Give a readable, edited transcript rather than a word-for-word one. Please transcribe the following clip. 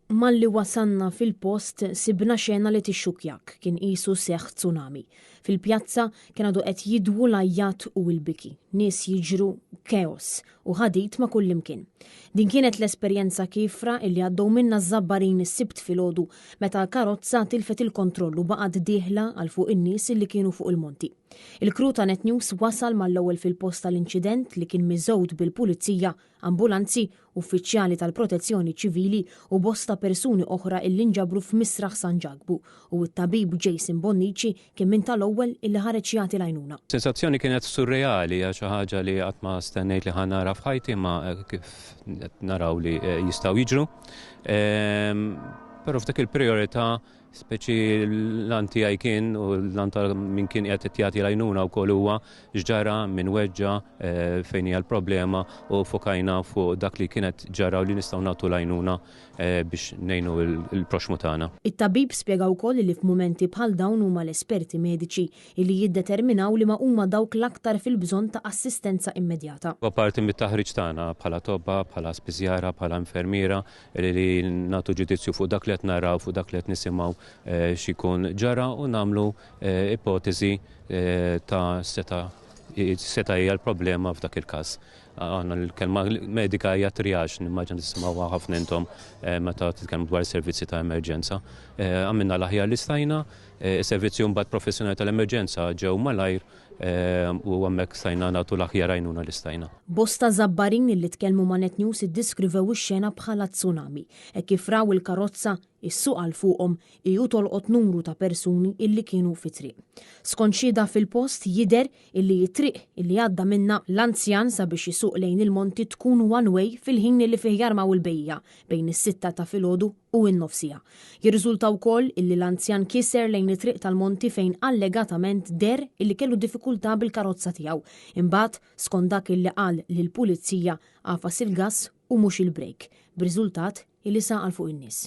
Malli wasalna fil-post sibna xena li tixxukjak, kien qisu seħħ tsunami. Fil-pjazza kien għadu qed jidwu l-għajjat u l-biki, nies jiġru, chaos u ħadid ma' kullimkien. Din kienet l-esperjenza kiefra illi għaddew minnha ż-Żabbarin is-Sibt filgħodu meta karozza tilfet il-kontroll u baqgħet dieħla għal fuq in-nies illi kienu fuq il-monti. Il-crew ta' Net News wasal mal-ewwel fil-post tal-inċident li kien miżgħud bil-pulizija, ambulanzi, uffiċjali tal-Protezzjoni Ċivili u bosta persuni oħra illi nġabru f'Misraħ San Ġakbu u t-tabib Jason Bonnici kien minn tal-ewwel illi ħareġ jagħti l-għajnuna. Sensazzjoni kienet surreali, hija xi ħaġa li qatt ma stennejt li ħa nara f'ħajti imma kif qed naraw li jistgħu jiġru. Però f'dik il-prijorità Speċi l-għan tiegħi kien u l-għan ta' min kien qiegħed jagħti l-għajnuna wkoll huwa x'ġara, min weġġa', eh, fejn hija l-problema u fokajna fuq dak li kienet ġara u li nistgħu nagħtu l-għajnuna eh, biex ngħinu l-proxmu tagħna. It-tabib spjega wkoll li f'mumenti bħal dawn huma l-esperti mediċi li jiddeterminaw liema huma dawk l-aktar fil-bżonn ta' assistenza immedjata. Huwa parti mit-taħriġ tagħna bħala tobba, bħala spiżjara, bħala infermiera li nagħtu ġudizzju fuq dak li qed naraw, fuq dak li qed nisimgħu x'ikun ġara u nagħmlu ipoteżi ta' seta' seta' hija l-problema f'dak il-każ. Aħna l-kelma medika hija triage, nimmaġina tisimgħuha ħafna intom meta titkellmu dwar servizzi ta' emerġenza. Għamilna l-aħjar li stajna, is-servizzi mbagħad professjonali tal-emerġenza ġew malajr u hemmhekk stajna nagħtu l-aħjar għajnuna li stajna. Bosta Żabbarin li tkellmu ma' Net News iddiskrivew ix-xena bħala tsunami, hekk kif raw il-karozza issuq għal fuqhom hi u tolqot numru ta' persuni illi kienu fit-triq. Skont xhieda fil-post jidher illi t-triq illi għadda minnha l-anzjan sabiex isuq lejn il-monti tkun one way fil-ħin illi fih jarmaw il-bejjiegħa bejn is-sitta ta' filgħodu u n-nofsiegħa. Jirriżulta wkoll illi l-anzjan kiser lejn it-triq tal-Monti fejn allegatament deher illi kellu diffikultà bil-karozza tiegħu. Imbagħad, skont dak illi qal lill-Pulizija, għafas il-gass u mhux il-brejk, b'riżultat illi saq għal fuq in-nies.